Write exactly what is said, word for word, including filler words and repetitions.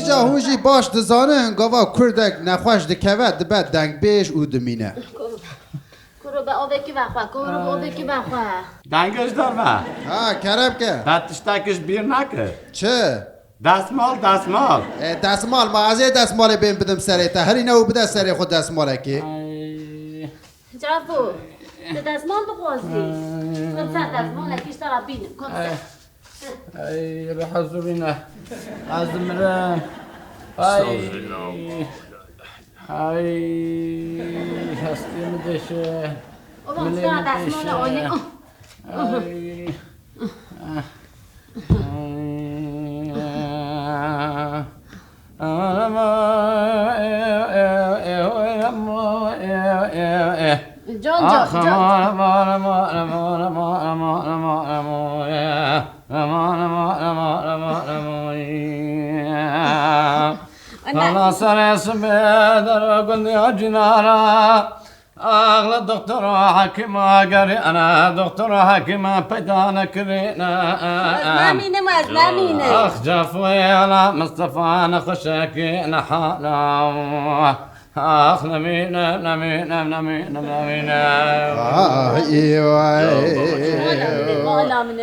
Ya hûn jî baş dizanin, gava kurdek nexweş dikeve, dibe dengbêj û dimîne. Kuro be, ovekî vexwe, kuro be, ovekî vexwe. Dengê ji derve. Ha, kerem ke. Te tiştekî ji bîr nekir. Çi? Desmal, desmal. E, desmal, ma ez ê desmalê bên bidim serê te. Herî ne û bide serê xwe desmalekê. Ay. Cafo, tu desmal dixwazî? Kom ser desmalekî ji te re bînim, kom ser. Ay, bi hezûrî ne. Ez dimirim. Ay. Ay, hestê min deşe. Oğlum, milê sana min desmana deşe. Oynayın. Ay. Ay. Can, can, can. Ana. Ana serê sibê der gundê cinara. Axla doktora hekîma gerî ana doktora hekîma peyda nekirîne. Ez nemînim, ez nemînim. Ax cafoyê ala Mistefa nexweşekî nehala. Ax nemîne, nemîne, nemîne, nemîne. Ay, ay. Ala min ê, ala min ê.